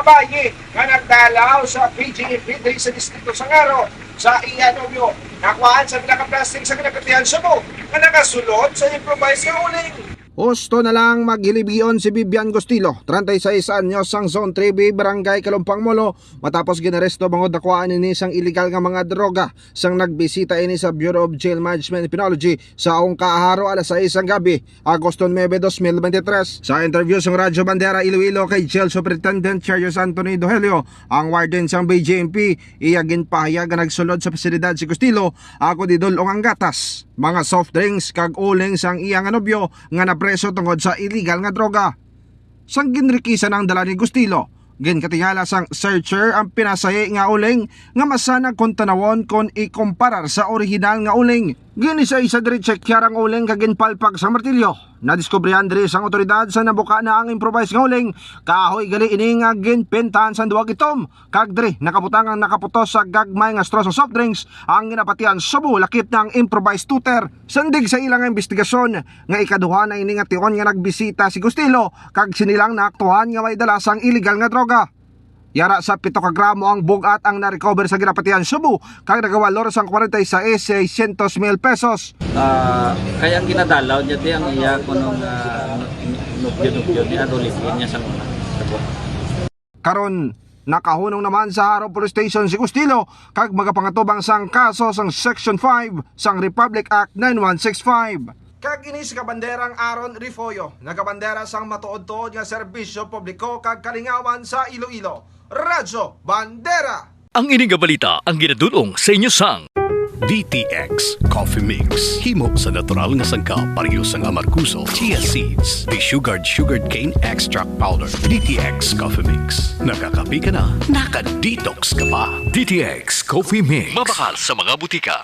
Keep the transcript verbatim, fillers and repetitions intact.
Bayi nga nagdalaw sa P G P diri sa distrito sa Ngaro sa iya nobyo. Nakuhaan sa pila ka plastic sa Ginapatihan Cebu nga nakasulod sa improvised nga uling. Husto na lang maghilibion si Vivian Gustilo, treinta y seis anyos, sang Zone three B, Barangay Kalumpang Molo, matapos ginaresto bangod nakuhaan ini sang iligal nga mga droga sang nagbisita ini sa Bureau of Jail Management and Penology sa Ongka, Jaro, alas sais sang gabi, Agosto nuebe, dos mil bente tres. Sa interview sang Radyo Bandera Iloilo kay Jail Superintendent Cherios Anthony Dohelio, ang warden sang B J M P, iya ginpahayag nga nagsulod sa pasilidad si Gustilo, ako didul-ong ang gatas, mga soft drinks kag uling sang iya nga nobyo nga napreso tungod sa iligal nga droga. Sang ginrikisan ang dala ni Gustilo, ginkatingala sang searcher ang pinasahi nga uling nga masanag kon tanawon kon ikumparar sa orihinal nga uling. Ginisaisa diri, tsekyar ang uling kag ginpalpag sa martilyo. Nadiskubrihan diri sang awtoridad sa nabuka na ang improvised nga uling. Kahoy gali ini nga ginpintahan sang duha gitom, kag diri nakabutang ang nakaputos sa gagmay nga straw sa soft drinks ang Ginapatihan Cebu, lakip na ang improvised tuter. Sandig sa ila nga imbestigasyon, nga ikaduha na ini nga tion nga nagbisita si Gustilo kag sini lang naaktuhan nga may dala sang iligal nga droga. Yara sa pito ka gramo ang bug-at ang na-recover sa Ginapatihan Cebu, kag nagabalor sang kwarenta y seis, seiscientos mil pesos. Ah, kaya ang ginadalaw niya, di ang iya kuno nga nubyo-nubyo niya, ato libin niya sa una. Sa buwan. Karon, nakahunong naman sa Jaro Police Station si Gustilo, kag magapangatubang sang kaso sang Section five sang Republic Act nine one six five. Kag ini si Kabanderang Aaron Refollo, nagabandera sang matuod-tuod nga serbisyo publiko kag kalingawan sa Iloilo. Radyo Bandera! Ang ini nga balita ang ginadul-ong sa inyo sang D T X Coffee Mix. Himo sa natural nga sangkap, pareho sang amargoso, chia seeds, desugared sugarcane extract powder. D T X Coffee Mix. Nakakape ka na, naka-detox ka pa. D T X Coffee Mix. Mabakal sa mga butika.